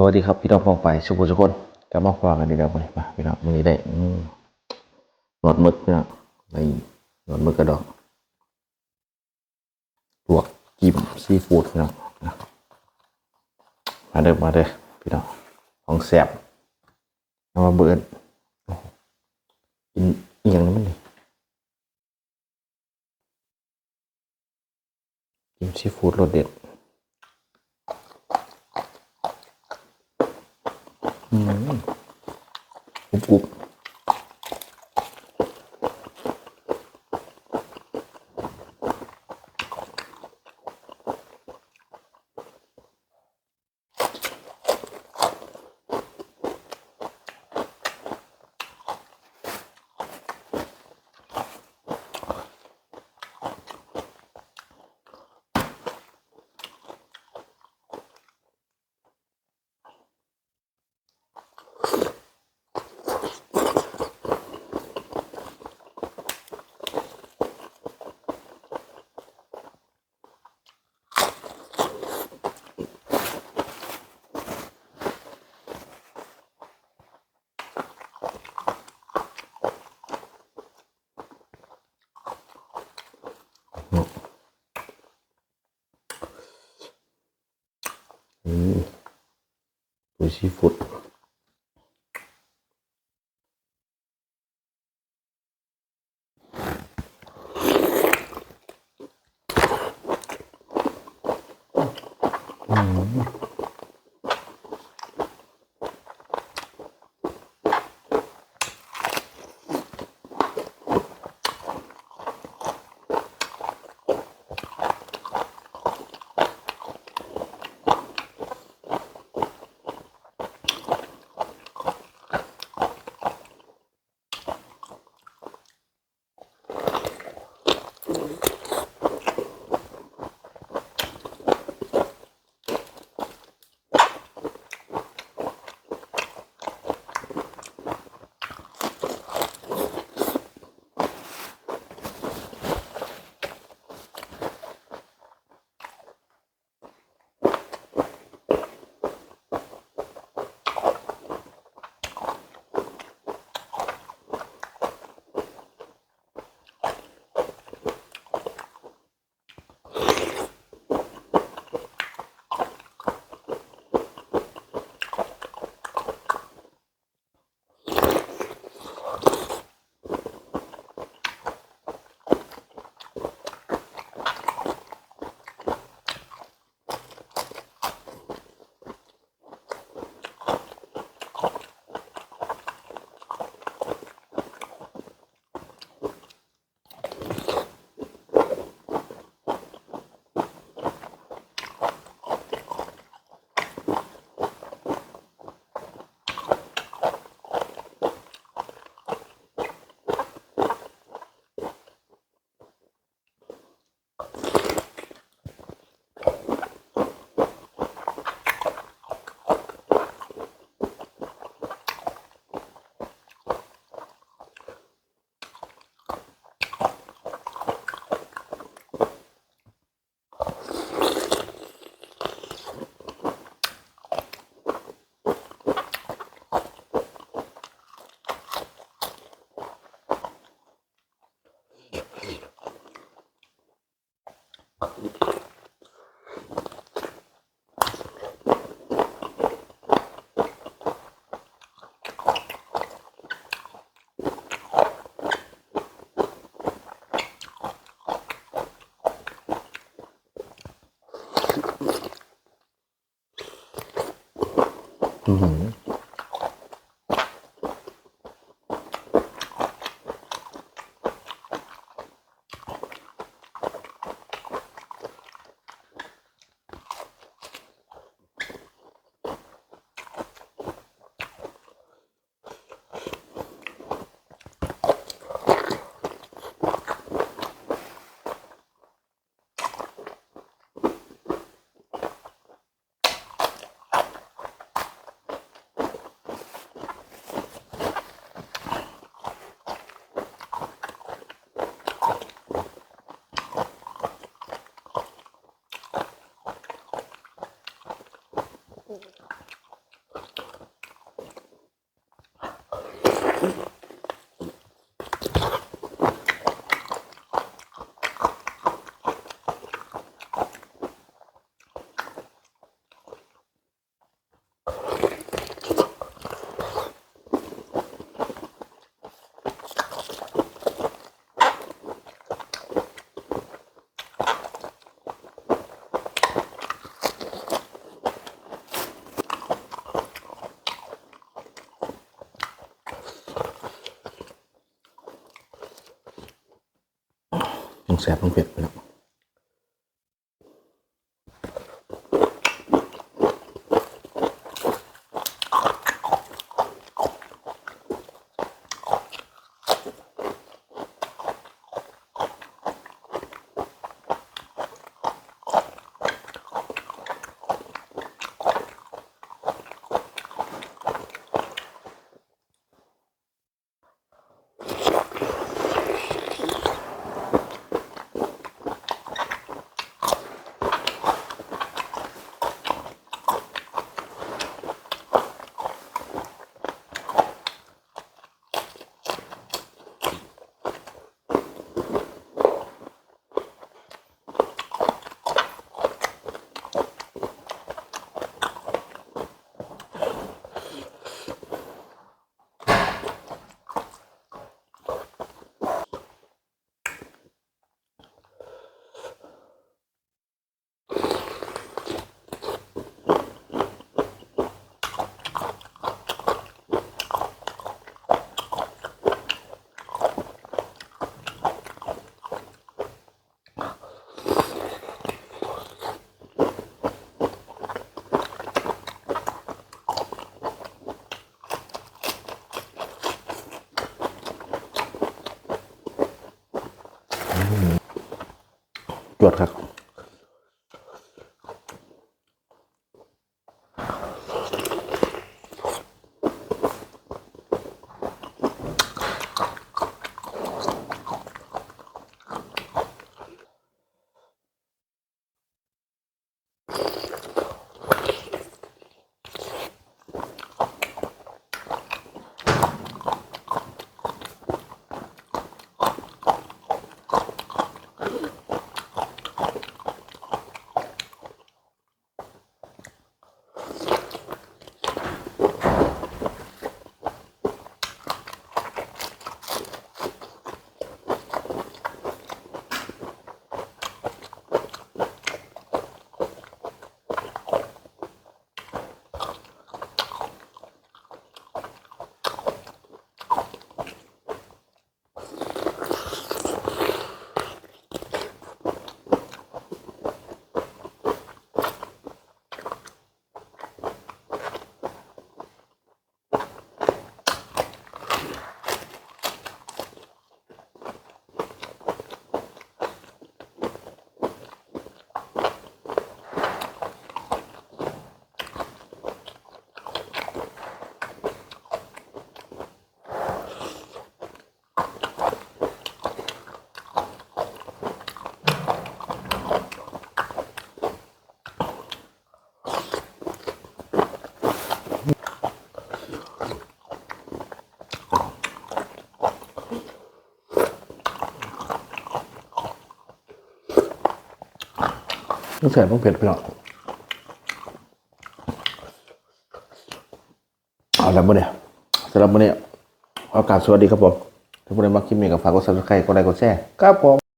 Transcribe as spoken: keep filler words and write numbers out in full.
วัสดีครับพี่น้องป้องไปสุขสุขคน กลับมาพบกันอีกแล้วมื้อนี้มาพี่น้อง มื้อนี้ได้ อืม หนวดหมึกพี่น้อง ได้หนวดหมึกกระดอง ลวกจิ้มซีฟู้ดพี่น้อง มาเด้อ มาเด้อ พี่น้อง ของแซ่บ เอามาเบิ่ง กินอีหยังนี่มันนี่ กินซีฟู้ดรสเด็ด อืม กรุบกรุบ อืม ตัวซีฟู้ด อืม ทั้งแซ่บทั้งเผ็ดพี่น้อง จวดครับ มันแซ่บมันเผ็ดพี่น้อง เอาละมื้อนี้ สำหรับมื้อนี้ ขอกราบสวัสดีครับผม ถ้าผู้ใดมักคลิปนี้ก็ฝากกด Subscribe กดไลค์ กดแชร์ ครับผม